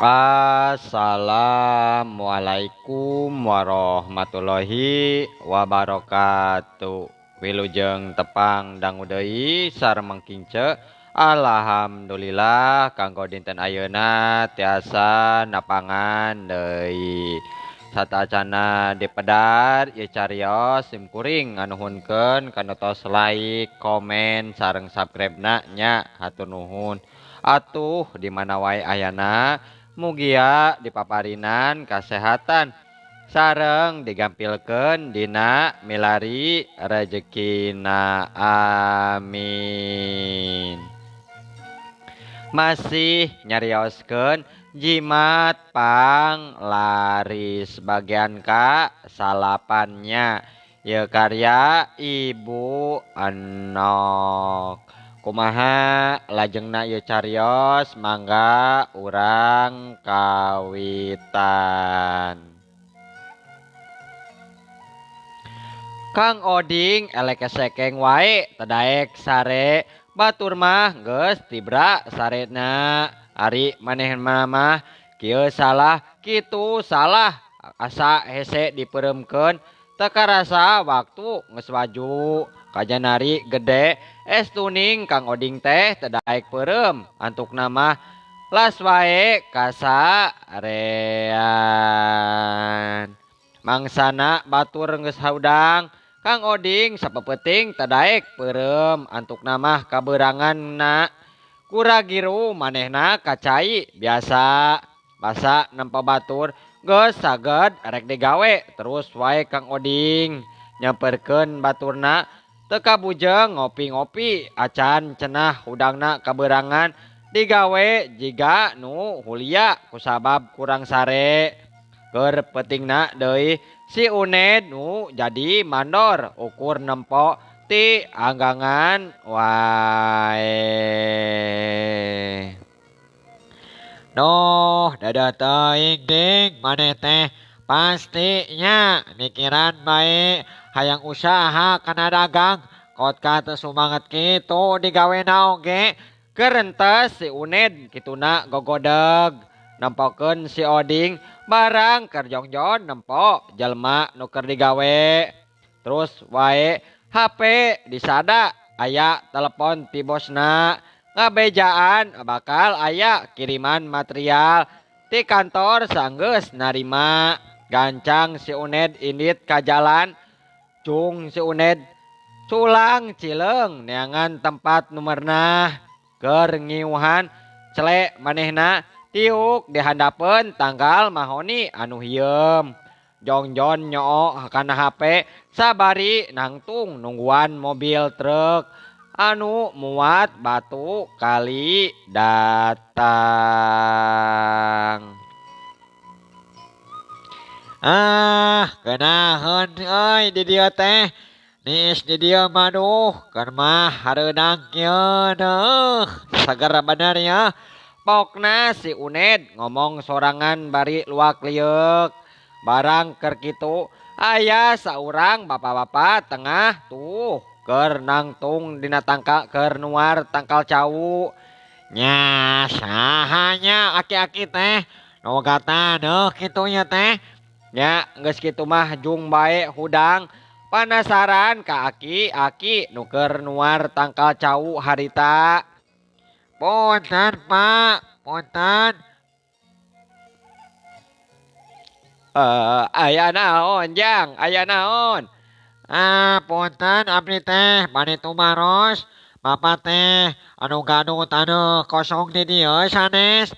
Assalamualaikum warahmatullahi wabarakatuh. Wilujeng tepang dangu deui sareng mangkince. Alhamdulillah kanggo dinten ayeuna tiasa napangan deui. Satacana dipedar ieu carios simkuring nganuhunkeun kana tos like, komen, sareng subscribe-na nya hatur nuhun. Atuh di mana wae ayana mugia dipaparinan kasehatan sareng digampilkeun dina milari rejekina, amin. Masih nyarioskeun jimat pang laris bagian ka salapannya ieu karya Ibu Enok. Kumaha lajengna ieu carios mangga urang kawitan. Kang Oding elek sekeng wae teu daek sare batur mah geus tibra sarena. Ari manehna mah kieu salah kitu salah asa hese dipeuremkeun teu karasa waktu geus waju. Kajanari gede es tuning Kang Oding teh teu daek peureum antukna mah las wae kasarean. Mangsana batur geus haudang Kang Oding sapeupeting teu daek peureum antukna mah kabeuranganna kuragiru manehna kacai biasa basa nempo batur geus saged rek digawe terus wae Kang Oding nyamperkeun baturna teu kabujeng ngopi-ngopi acan cenah hudangna kabeurangan digawe jiga nu hulia kusabab kurang sare. Keur peutingna deui si Uned nu jadi mandor ukur nempo ti anggangan wae. Duh, dadah teuing ding maneh teh pastinya mikiran bae hayang usaha kana dagang kot ka teu sumanget kitu digawena oge. Kerentes si Uned kituna gogodeg nempokeun si Oding barang keur jongjon nempo jelema nu keur digawe. Terus wae HP disada aya telepon ti bosna ngabejaan bakal aya kiriman material ti kantor sanggeus narima. Gancang si Uned indit ka jalan cung si Uned culang cileung neangan tempat numeurna keur ngiuhan cele manehna tiuk dihandapeun tanggal mahoni anu hieum. Jongjon nyoo kana HP sabari nangtung nungguan mobil truk anu muat batu kali datang. Ah, keunaheun euy di dieu teh. Niis di dieu mah duh, keur mah hareudang kieu deuh. Seger bener ya. Pokna si Uned ngomong sorangan bari luak lieuk. Barang keur kitu aya saurang bapak-bapak tengah tuh keur nangtung dina tangkal keur nuar tangkal cau. Nya saha nya aki-aki teh nu taneuh kitu nya teh. Nya geus kitu mah jung bae hudang panasaran ka aki-aki nu keur nuar tangkal cau harita. Punten Pak, punten. Aya naon jang, aya naon? Ah, punten abdi teh bade tumaros. Bapak teh anu gaduh taneuh kosong di dieu sanes.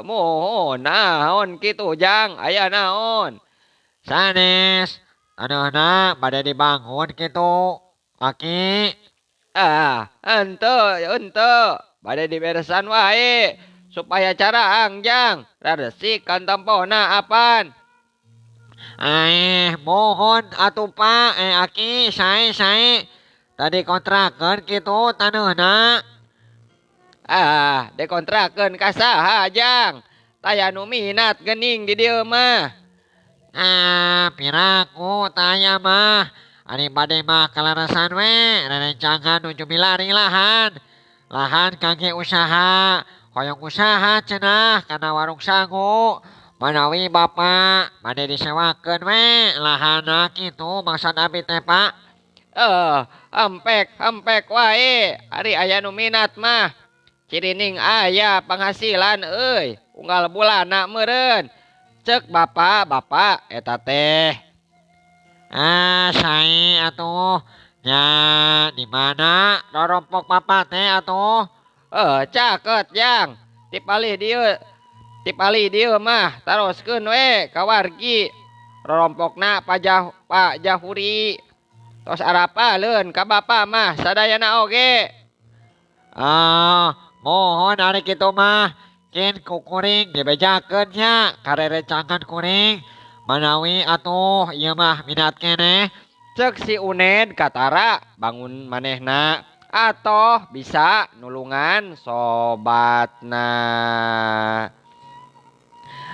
Muhun naon kitu jang, aya naon? Sanes, taneuhna bade dibangun kitu, aki. Ah, henteu henteu, bade diberesan wae supaya caraang jang, raresik kan tempona apan. Mohon atuh Pak, aki sae sae. Tadi kontrakeun kitu taneuhna. Ah, dikontrakeun ka saha jang? Taya nu minat geuning di dieu mah. Ah, piraku taya mah. Ari bade mah kaleresan we, rerencangan nuju milari lahan. Lahan kangge usaha. Hoyong usaha cenah kana warung sangu. Manawi Bapak bade disewakeun we lahana kitu maksud abi teh Pak. Empek empek wae ari aya nu minat mah. Cirining aya penghasilan euy unggal bulanna meureun. Cek bapak-bapak eta teh. Ah sae atuh nya di mana rorompok bapak teh atuh? Caket jang tipalih dieu. Tipalih dieu mah taroskeun we ka wargi. Rorompokna Pak Jahuri. Tos arapaleun ka bapa mah sadayana oge. Ah, mohon ari kitu mah kin ku kuring dibejakeun nya karerencangan kuring. Manawi atuh ieu mah minat keneh. Cek si Uned katara bangun manehna atoh bisa nulungan sobatna.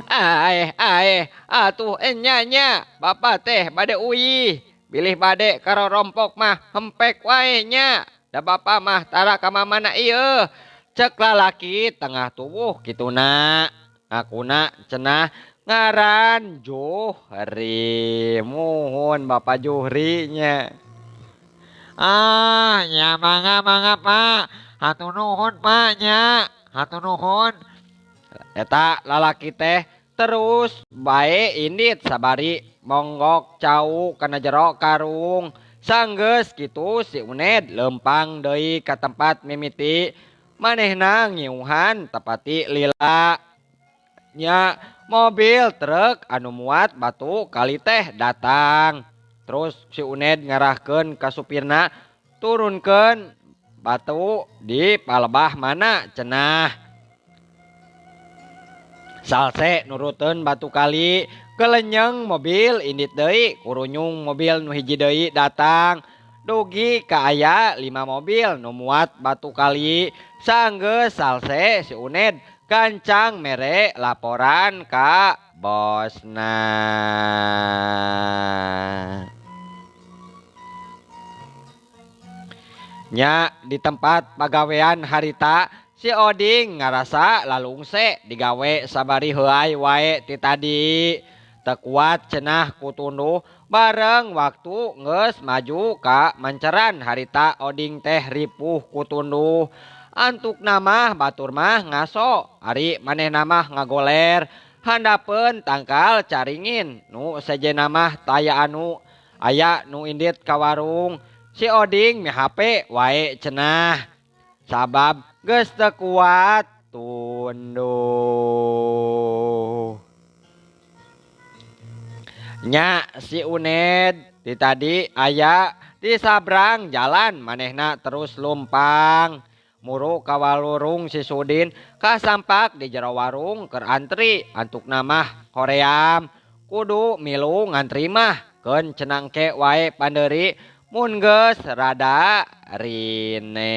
Aeh aeh atuh enya nya bapa teh bade uih bilih bade karorompok mah hempek wae nya da bapa mah tara ka mamana ieu. Cek lalaki tengah tubuh kituna ngakuna cenah ngaran Juhri. Muhun Bapak Juhri nya. Ah ya mangga mangga Pak, hatur nuhun Pak nya, hatur nuhun. Eta lalaki teh terus bae indit sabari monggok cau kana jero karung. Sanggeus kitu si Uned lempang deui ka tempat mimiti. Manehna ngiuhan tepati lila nya mobil truk anu muat batu kali teh datang. Terus si Uned ngarahkeun ka supirna turunkeun batu di palebah mana cenah. Salse nuruteun batu kali kelenyeng mobil indit deui kurunyung mobil nu hiji deui datang. Dugi ka aya 5 mobil nu muat batu kali. Sanggeus salse si Uned gancang mere laporan ka bosna. Nya di tempat pagawean harita si Oding ngarasa lalungse digawe sabari heuay wae ti tadi. Teu kuat cenah ku tunduh bareng waktu geus maju ka manceran harita Oding teh ripuh ku tunduh. Antukna mah batur mah ngaso ari manehna mah ngagoler handapeun tangkal caringin nu sejenna mah taya anu aya nu indit ka warung. Si Oding mihape wae cenah sabab geus teu kuat tunduh. Nya si Uned di tadi aya di sabrang jalan manehna terus lumpang muru ka walurung si Sudin kasampak di jero warung keur antri. Antukna mah hoream kudu milu ngantri mah keun cenangke wae pandeuri mun geus rada rine.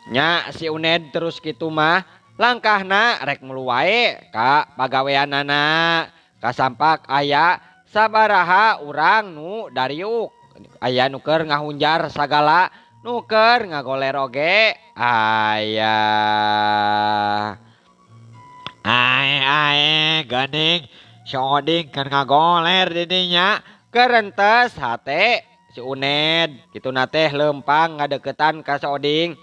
Nya si Uned terus kitu mah langkahna rek mulu wae ka pagaweanana. Kasampak aya sabaraha urang nu dariuk aya nu keur ngahunjar sagala nu keur ngagoler oge aya. Ae ae geuning si Oding keur ngagoler di dinya. Kerentes hate si Uned kituna teh lempang ngadeukeutan ka si Oding.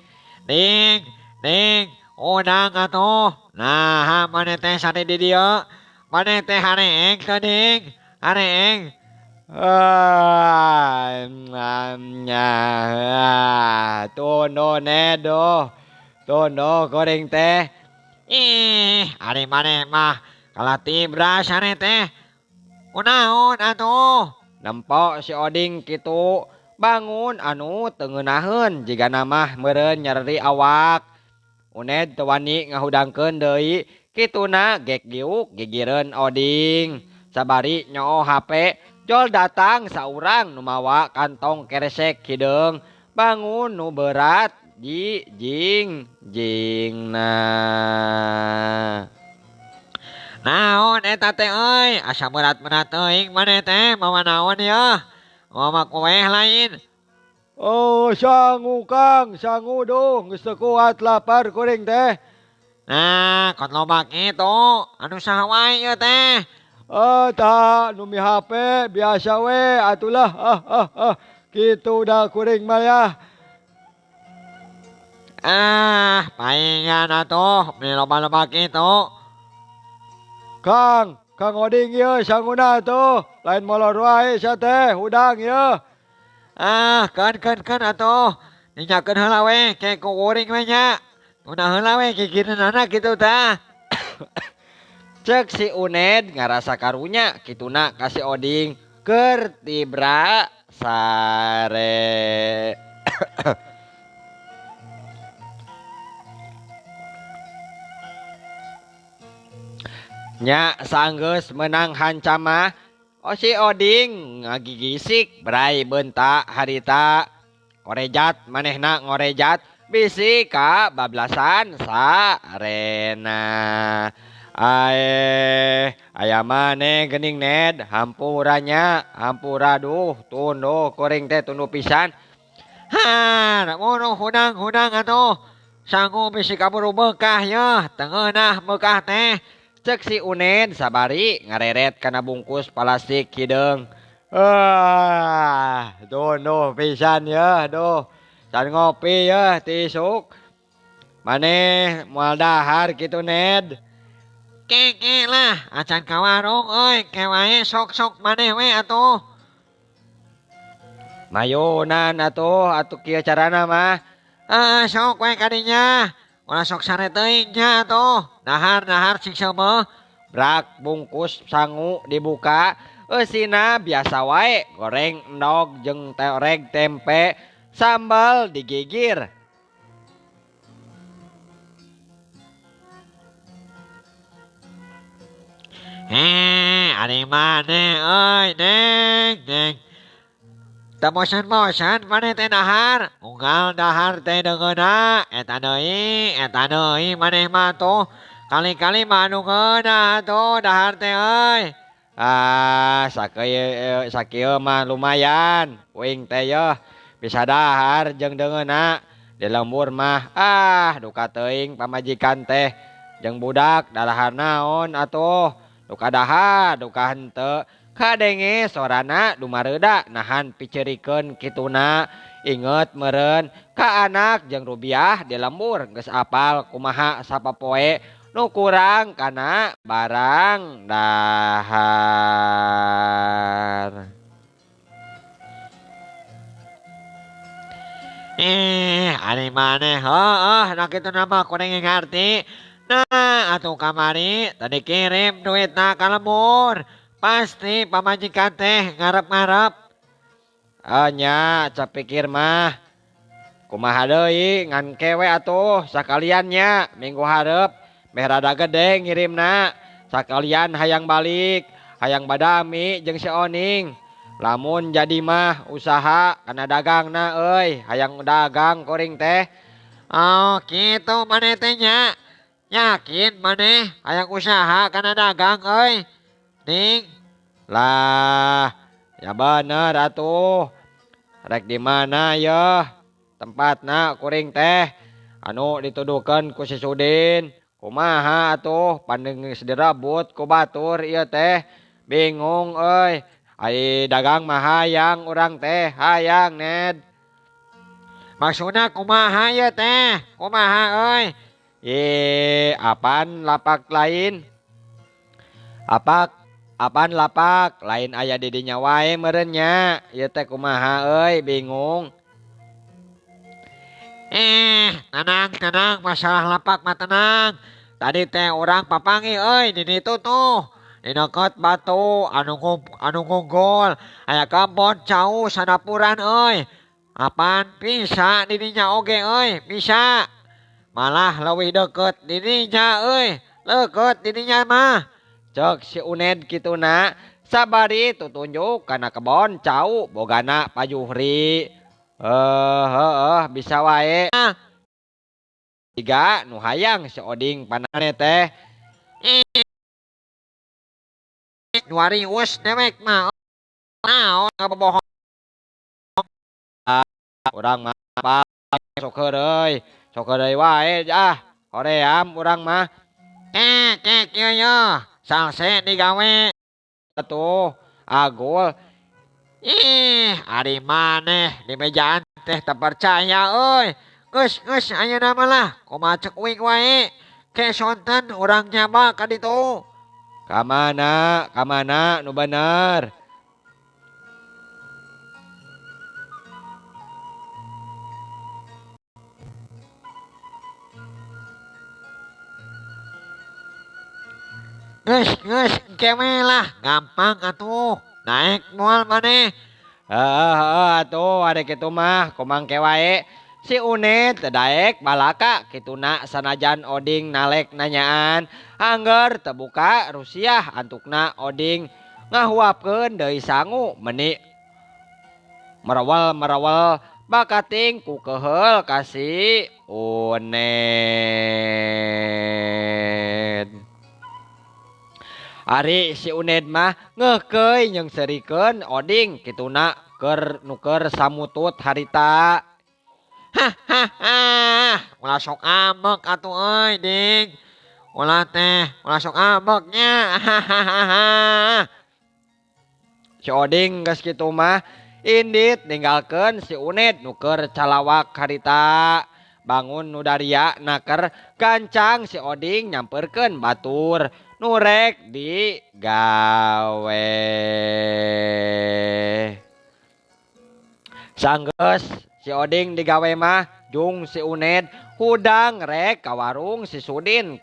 Ding ding udang atuh. Nah maneh teh sare di dieu? Maneh teh hareeng teu ding? Hareeng. Tunduh nedo. Tunduh goreng teh. Ih, ari maneh mah kalah tibra sare teh. Kunaon atuh? Nempok si Oding kitu bangun anu teu ngeunaheun jigana mah meureun nyereri awak. Uned teu wani ngahudangkeun deui kituna gek giuk gigireun Oding. Sabari nyoo HP jol datang saurang nu mawa kantong keresek hideung bangun nu berat di jing jingna. Naon eta teh euy, asa berat-berat teuing maneh teh mawa naon yeuh? Mawa kueh lain. Oh sangu Kang, sangu duh geus teu kuat lapar kuring teh. Nah, kon loba kitu, anu saha wae ieu teh? Ah tah nu mihape biasa we atulah ah ah ah kitu da kuring mah yah. Ah, paingan atuh meni loba-loba kitu. Kang, Kang Oding ieu sanguna atuh, lain molor wae sia teh hudang ieu. Ah, keun keun keun atuh, ninyakeun heula we ke ku kuring we nya. Tunda heula we gigireunana kitu tah. Cek si Uned ngarasa karunya kituna ka si Oding keur tibra sare. Nya sanggeus meunang hancamah, si Oding ngagigisik brai beunta harita. Korejat manehna ngorejat bisi ka bablasan sarena. Aeh, aya maneh geuning Ned, hampura nya, hampura duh tunduh kuring teh tunduh pisan. Haa, mun hudang-hudang atuh, sangu bisi kaburu beukah yeuh, teu ngeunah beukah teh. Cek si Uned sabari ngareret kana bungkus palastik hideung. Ah, tunduh pisan yeuh duh, can ngopi yeuh ti isuk. Maneh moal dahar kitu Ned. Keke lah, acan ka warung euy, ke wae sok-sok maneh we atuh. Mayunan atuh, atuh kieu carana mah. Heeh, sok we kadinya. Ulah sok sare teuing nya atuh, dahar-dahar sing seumeuh. Brak bungkus sangu dibuka, eusina biasa wae goreng endog jeung oreg tempe, sambal digigir. Heh, ari maneh euy, Neng, Neng. Teu bosen-bosen maneh teh dahar, unggal dahar teh deungeunna, eta deui maneh mah tuh. Kali-kali mah anu ngeunah atuh dahar teh euy. Ah, sakieu mah lumayan, uing teh yeuh bisa dahar jeung deungeunna. Di lembur mah ah duka teuing pamajikan teh jeung budak dahar naon atuh, duka dahar, duka henteu. Kadenge sorana dumareuda nahan piceurikeun kituna. Inget meureun ka anak jeung rubiah di lembur geus apal kumaha sapopoe nu kurang kana barang dahar. Ari maneh heueuh nu kitu mah kuring ngarti. Nah, atuh kamari tadi kirim duitna ka lembur. Pasti pamajikan teh ngarep-ngarep. Nya capikir mah. Kumaha deui ngan kewe atuh sakalian nya minggu hareup meh rada gede ngirimna. Sakalian hayang balik, hayang badami jeung si Oning. Lamun jadi mah usaha kana dagangna euy, hayang dagang kuring teh. Oh, kitu maneh teh nya. Yakin maneh hayang usaha kana dagang euy. Ning. Lah, ya bener atuh. Rek di mana yeuh tempatna kuring teh anu dituduhkeun ku si Sudin. Kumaha atuh pandeng geus direbut ku batur ieu teh. Bingung euy. Ai dagang mah hayang urang teh, hayang Ned. Maksudna kumaha ieu teh? Kumaha euy? Ih, apaan lapak lain? Apak apaan lapak lain aya di dinya wae meureun nya. Ieu teh kumaha euy, bingung. Tenang, tenang, masalah lapak mah tenang. Tadi teh urang papanggih euy di ditu tuh. Di deukeut batu anu ngunggul, aya kebon cau sadapuran euy. Apaan bisa di dinya oge euy, bisa. Malah leuwih deukeut di dinya euy, leukeut di dinya mah. Cek si Uned kituna sabari tutunjuk kana kebon cau bogana Pak Juhri. Heuh, bisa wae. Tiga nu hayang si Oding panane teh. Nuarius dewek mah. Naon ngabobohong. Urang mah apal sok heureuy. Sok heureuy wae ah. Hoream urang mah. Kek kieu yeuh. Salse digawe. Atuh agul. Ih, ari maneh di mejaan teh teu percaya euy. Geus geus ayeuna mah lah, kumaha ceuk uing wae. Ke sonten urang nyaba ka ditu. Ka mana? Ka mana nu bener? Geus geus engke we lah, gampang atuh. Naek moal maneh. Heeh heeh atuh ari kitu mah kumangke wae. Si Uned teu daek balaka kituna sanajan Oding nalek nanyaan. Angger teu buka rusiah antukna Oding ngahuapkeun deui sangu meni merewel-merewel bakating ku keuheul ka si Uned. Ari si Uned mah ngeukeui jeung seurikeun Oding kituna keur nuker samutut harita. Hahaha, ulah sok ambek atuh euy ding. Ulah teh, ulah sok ambek nya. Hahaha. Si Oding geus kitu mah indit ninggalkeun si Uned nu keur calawak harita. Bangun nu daria naker gancang si Oding nyamperkeun batur nu rek digawe. Sanggeus si Oding digawe mah jung si Uned hudang rek ka warung si Sudin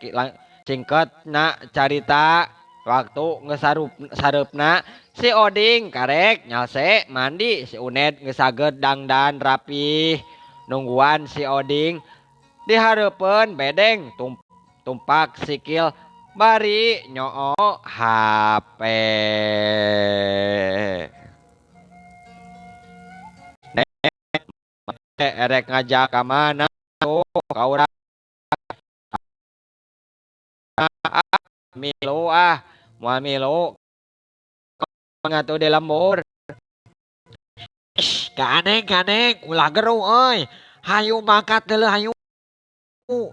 singketna carita waktu geus sareupna si Oding karek nyalse mandi si Uned geus saged dangdan rapih nungguan si Oding dihareupeun bedeng tumpak sikil bari nyoo HP. Erek ngajak ka mana tuh ka urang milu ah moal milu ngatuh di lembur. Ish, ganeng-ganeng ulah geru euy. Hayu mangkat deuleu hayu.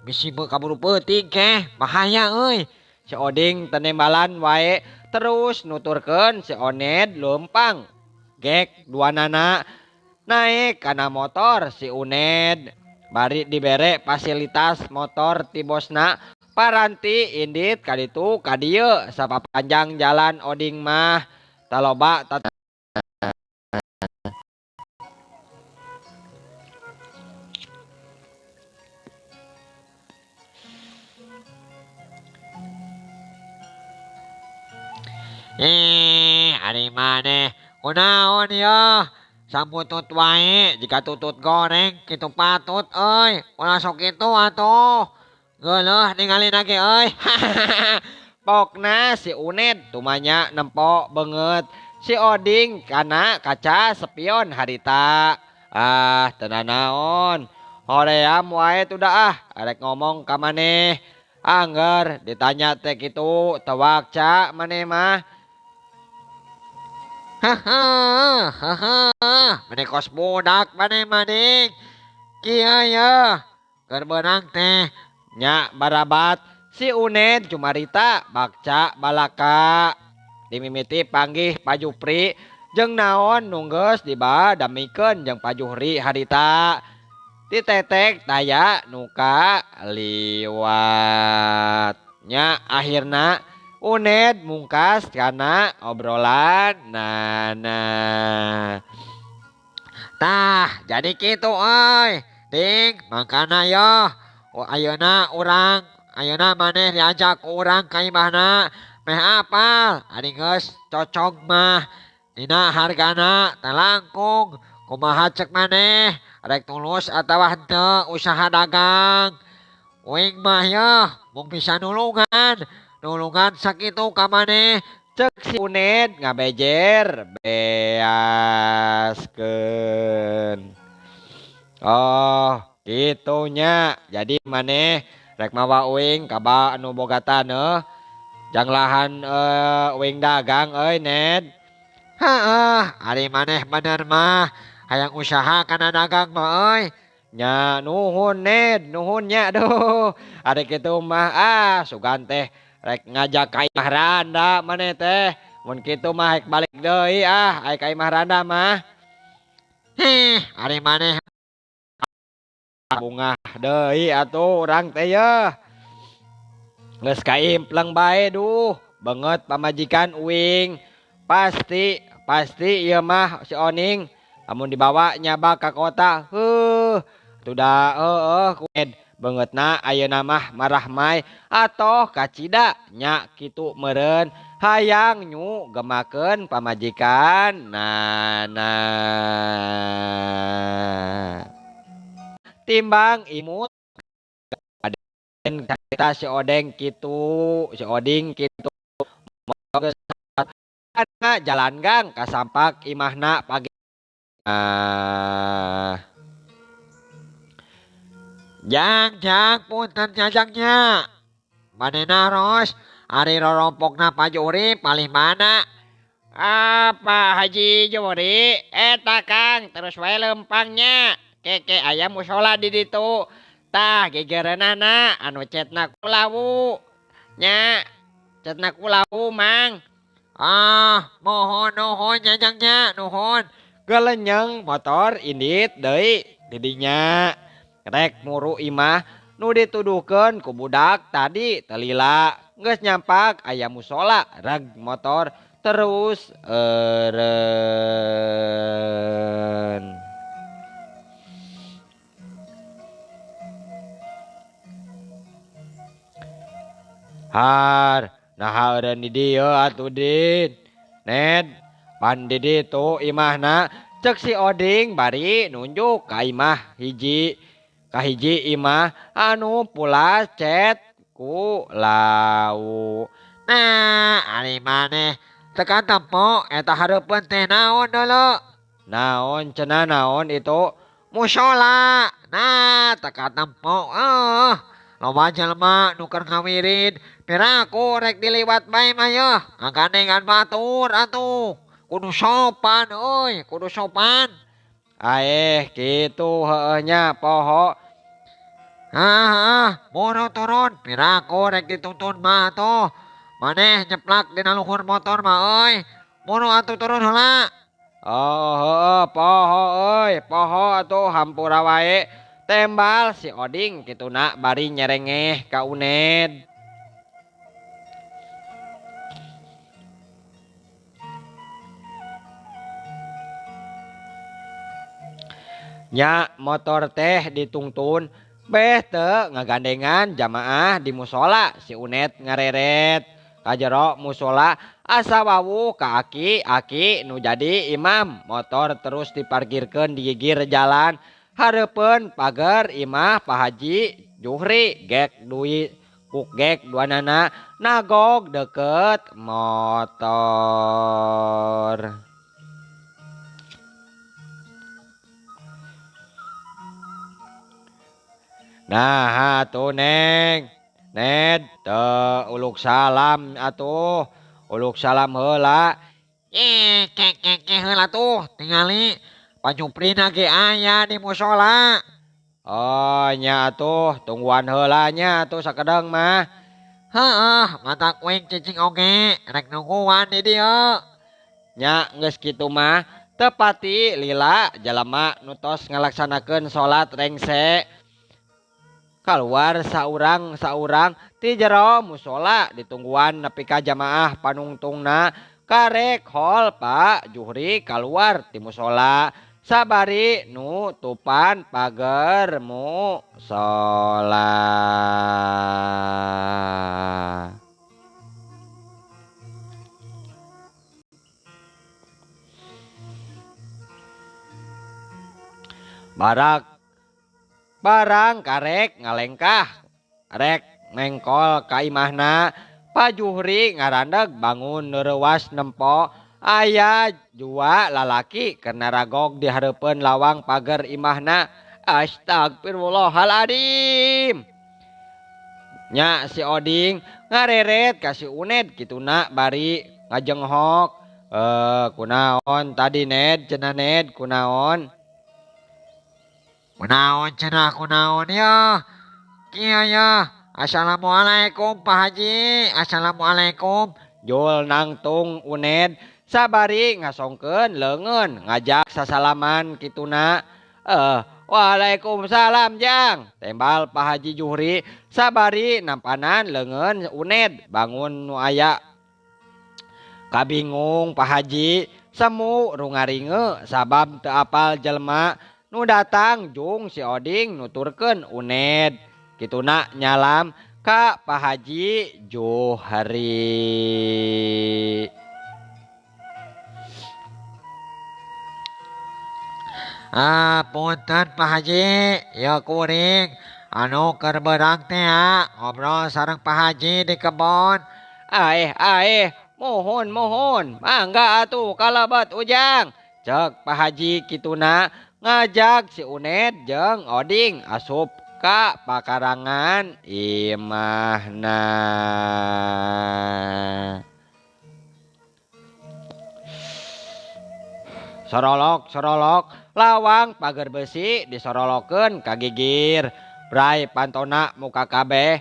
Bisi beu kaburu peuting keh, bahaya euy. Si Oding tenembalan wae terus nuturkeun si Oned leumpang. Gek duanana naik kana motor si Uned. Bari dibere fasilitas motor ti bosna paranti indit kaditu kadieu sapapanjang jalan Oding mah taloba Ari maneh kunaon yeuh? Sambutut wae jika tutut goreng kitu patut euy. Ulah sok kitu atuh. Geuleuh ningali ge euy. Pokna si Uned tumanya nempo beungeut si Oding kana kaca spion harita. Ah teu nanaon. Hoream wae tuh ah arek ngomong ka maneh. Angger ditanya teh kitu teu wakca maneh mah. Haha, haha, maneh kos budak maneh maning. Kieu yeuh, keur beunang teh nya barabat si Uned cumarita bakca balaka. Dimimiti panggih Pak Jupri jeung naon nu geus dibadamikeun jeung Pak Juhri harita. Ditetek taya nu kaliwat. Nya akhirna Uned mungkas kana obrolan nana. Tah, jadi kitu euy. Ding, mangkana yoh. Oh, ayeuna urang, ayeuna maneh diajak ku urang ka imahna. Meh apal, ari geus cocog mah. Dina hargana teh langkung. Kumaha cek maneh? Rek tulus atawa henteu usaha dagang. Uing mah yoh, mung bisa nulungan. Nulungan sakitu ka maneh. Cek si Uned ngabejer beaskeun. Oh, kitunya. Jadi maneh rek mawa uing ka ba anu boga taneuh. Jang lahan uing dagang euy Ned. Heeh, ari maneh bener mah. Hayang usaha kana dagang mah euy. Nya nuhun Ned, nuhun nya duh. Ari kitu mah ah sugan teh rek ngajak ka imah randa maneh teh. Mun kitu mah rek balik deui ah ai ka imah randa mah. Heh, ari maneh bungah deui atuh urang teh yeuh. Geus kaimpleng bae duh, beungeut pamajikan uing. Pasti pasti ieu mah si Oning lamun dibawa nyabak ka kota heuh atuh da heueuh ku beungeutna ayeuna mah marahmai atoh kacida nya kitu meureun hayang nyu gemakeun pamajikan nana. Timbang imut carita si Odeng kitu, si Oding kitu. Jalan gang kasampak imahna pagi. Jang jang punten jajangnya. Manehna ros ari rorompokna Pak Juri palih mana? Ah, Pak Haji Juri eta Kang terus wae lempangnya. Keke aya mushola di ditu. Tah gegereunana anu cetna ku lawu. Nya cetna ku lawu Mang. Ah, mohon nuhun jajangnya, nuhun. Gelenyeng motor indit deui didinya. Rek muru imah nu dituduhkeun ku budak tadi telila geus nyampak aya mushola reg motor terus eureun. Har, naha eureun di dieu atuh Din. Ned, pan di ditu imahna cek si Oding bari nunjuk ka imah hiji. Kahiji imah anu pulas cet ku lau. Nah, ari maneh tekan tempo eta hareupeun teh naon deuleu? Naon cenah naon itu? Mushola. Nah, teka tempo loba jelema nu keur ngawirid. Piraku rek diliwat bae mah yeuh. Ngagandengan batur atuh. Kudu sopan euy, kudu sopan. Aeh kitu heueuh nya poho. Hah, boro turun, piraku rek dituntun mah atuh. Maneh nyeplak dina luhur motor mah euy. Boro atuh turun heula. Oh heueuh poho euy, poho atuh hampura wae. Tembal si Oding kituna bari nyerengeh ka Uned. Nya motor teh ditungtun beh teu ngagandengan jamaah di mushola si Uned ngareret ka jero mushola asa wawuh ka aki-aki nu jadi imam. Motor terus diparkirkeun di gigir jalan hareupeun pager imah Pak Haji Juhri gek duit kuk gek duanana nagog deket motor. Nah atuh Neng, Ned teu uluk salam atuh, uluk salam heula. Kek kek heula tuh tingali Pak Juprina ge aya di mushola. Oh nya atuh tungguan heula nya atuh sakedeng mah. Heueuh, matak uing cicing oge rek nungguan di dieu. Nya geus kitu mah tepati lila jalema nu tos ngalaksanakeun salat rengse. Kaluar saurang-saurang ti jero mushola ditungguan nepi ka jamaah panungtungna karek hol Pak Juhri kaluar ti mushola sabari nu tupan pager mushola. Barak barang karek ngalengkah rek mengkol ka imahna Pak Juhri ngarandeg bangun neurewas nempo aya jua lalaki keur ragog di hareupeun lawang pager imahna. Astagfirullahaladzim. Nya si Oding ngareret ka si Uned kituna bari ngajenghok. Kunaon tadi Ned cenah Ned kunaon? Kunaon cenah kunaon ya. Kieu ya. Assalamualaikum Pak Haji. Assalamualaikum. Jol nangtung Uned sabari ngasongkeun leungeun ngajak sasalaman kituna. Waalaikumsalam jang. Tembal Pak Haji Juhri sabari nampanan leungeun Uned bangun nu aya. Kabingung Pak Haji semu rungaringe sabab teu apal jelema nu datang jung si Oding nuturkeun Uned. Kituna nyalam ka Pak Haji Juhri. Ah, punten Pak Haji, ya kuring anu keur beurang teh ngobrol sareng Pak Haji di kebon. Aeh aeh, mohon mohon, mangga atuh kalebet ujang. Cek Pak Haji kituna ngajak si Uned jeung Oding asup ka pakarangan imahna. Sorolok sorolok lawang pagar besi disorolokeun ka gigir. Bray pantona muka kabeh.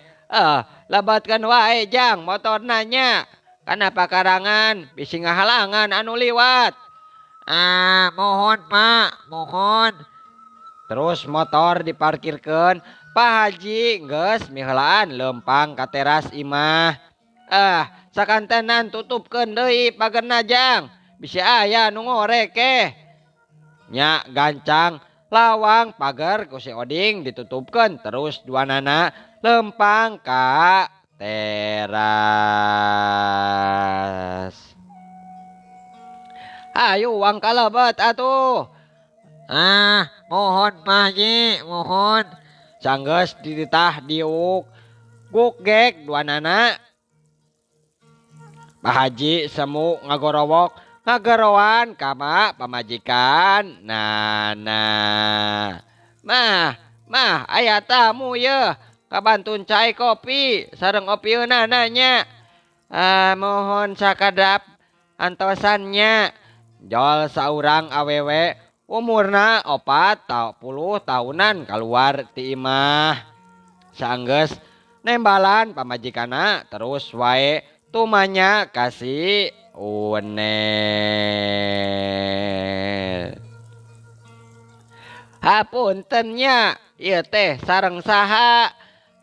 Lebatkeun wae jang motorna nya. Kana pakarangan bisi ngahalangan anu liwat. Ah, mohon Pak, mohon. Terus motor diparkirkeun, Pak Haji geus miheulaan leumpang ka teras imah. Sakantenan tutupkeun deui pagerna jang. Bisi aya nu ngorek eh. Nya gancang lawang pager ku si Oding ditutupkeun terus duanana lempang ka teras. Ayo wang kalebet atuh. Ah, mohon Pak Haji, mohon. Sanggeus dititah diuk guk gek duanana. Pak Haji semu ngagorowok ngageroan ka pamajikan nana. Mah, mah aya tamu yeuh kabantun cai kopi sareng opieunana nya. Ah, mohon sakadap antosannya. Jol saurang awewe umurna 40 tahunan keluar ti imah. Sanggeus nembalan pamajikana terus wae tumanya kasih Uned. Hapunten nya, ieu teh sareng saha?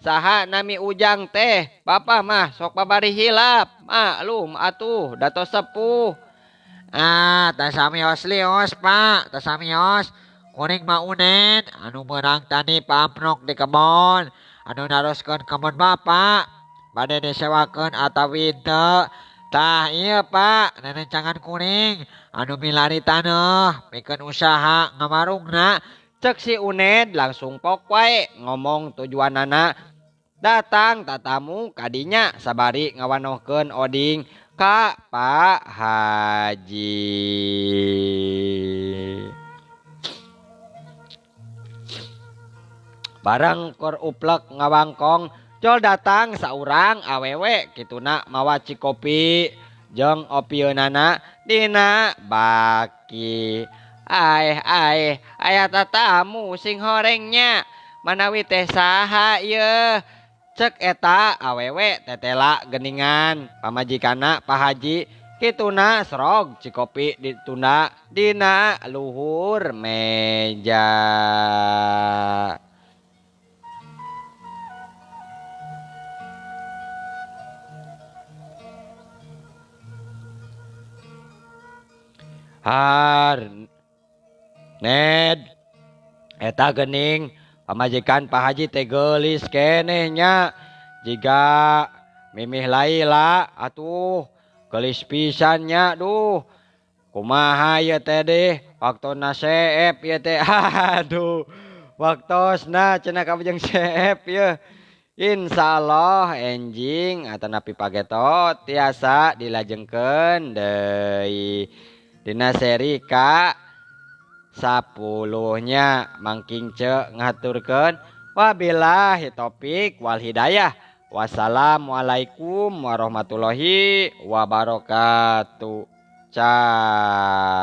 Saha nami ujang teh? Bapa mah sok babari hilap. Maklum atuh dato sepuh. Ah, tasamios lios Pak, tasamios. Kuring mah Uned anu meurang tadi pamprok di kebon, anu naroskeun kebon Bapak bade disewakeun atawi henteu. Tah ieu Pak, rerencangan kuring anu milari taneuh pikeun usaha ngawarungna. Cek si Uned langsung pok wae ngomong tujuanana. Datang tatamu kadinya sabari ngawanohkeun Oding ka Pak Haji. Bareng keur uplek ngawangkong, jol datang saurang awewe kituna mawa cikopi jeung opieunana dina baki. Aeh aeh, aya tatamu sing horengnya. Manawi teh saha ieu? Cek eta awewe tetela geningan pamajikana Pak Haji kituna serog cikopi ditunda dina luhur meja. Har Ned eta gening pamajikan Pak Haji teh geulis keneh nya jiga mimih Laila atuh geulis pisan nya duh kumaha ieu teh deh waktona seep ieu teh aduh waktosna cenah kabujeng seep ieu. Insyaallah enjing atanapi pageto tiasa dilajengkeun deui dina seri ka 10-nya. Mangking ce ngaturkeun wabillahi taufik wal hidayah. Wassalamualaikum warahmatullahi wabarakatuh. Cai.